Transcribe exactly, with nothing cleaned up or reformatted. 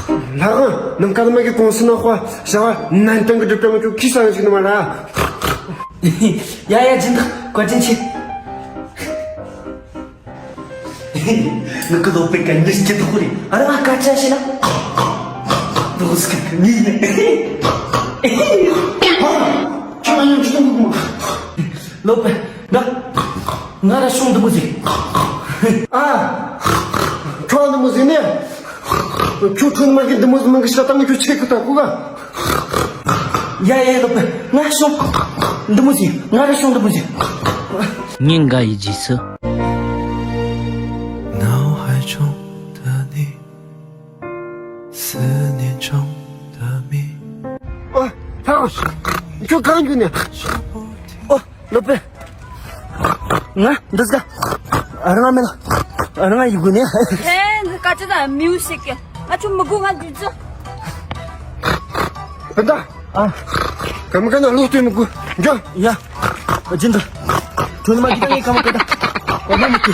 ལྷ་ཁང་ནམ་མཁའ་ལ་མ་གི་གོང་སུ་ན་ཁོ་བྱ་བ་ནན་ཏན་གི་སྒྲུབ་པའི་ངོ་ཅོག་ཁི་ས་ཡང་ཞིག་ནི་མ་ར། ཡ་ཡ་སྦྱིན་བདག་བཀའ་དྲིན་ཆེ། ངི་ཀི་ལོ་པེ་ཀ་ནི་སྐྱིད་པོ་རེད། ཨ་ར་ང་སྐད་ཆ་བཤད་ན། ལོ་སྐད་ཀི་ངི་ཡིན། ཁྱོད་ཡང་ཁྱོད་ངི་མ། ལོ་པེ་ང་ང་ར་ཤོང་འདི་མོ་ཟིག་ཨ། ཁྱོད་འདི་མོ་ཟིག་ནས། ཁྱོད་ཁྱོད་མ་གི་འདི་མོ་ཟིག་མང་གི་ཤ་ཏང་ཁྱོད་ཆེ་ཁི་ཏ་ཁུ་ག་ཡ་ཡ་ལོ་པེ་ང་ཤོང་། འདི་མོ་ཟིག་ང་ར་ཤོང་འདི་མོ་ཟིག་ཉིན་འགའ་ཡི་རྗེས་སུ། ཨ། ལྷ་ཁང་། ཁྱོད་གང་གྱུར་ནས། ཨོ། ལོ་པེ། ང་འདི་ཟ། ཨ་རང་མེ་ལ། ཨ་རང་ཡི་གུ་ནས། ཧེ་ནི་ཀ་ཅི་ད་མིའུ་ཞིག་གི་ཨ་ཆུ་མི་གུ་ང་འདི་ཚོ། བུན་ད། ཨ། ཀམ་ཀ་ན་ལོ་སྟོན་མི་གུ་འཇོ། ཡ། ཨ་ཅིན་ད། ཁྱོད་མ་གི་ད་ངའི་ཀམ་ཀ་ད། ཨ་མ་མི་གུ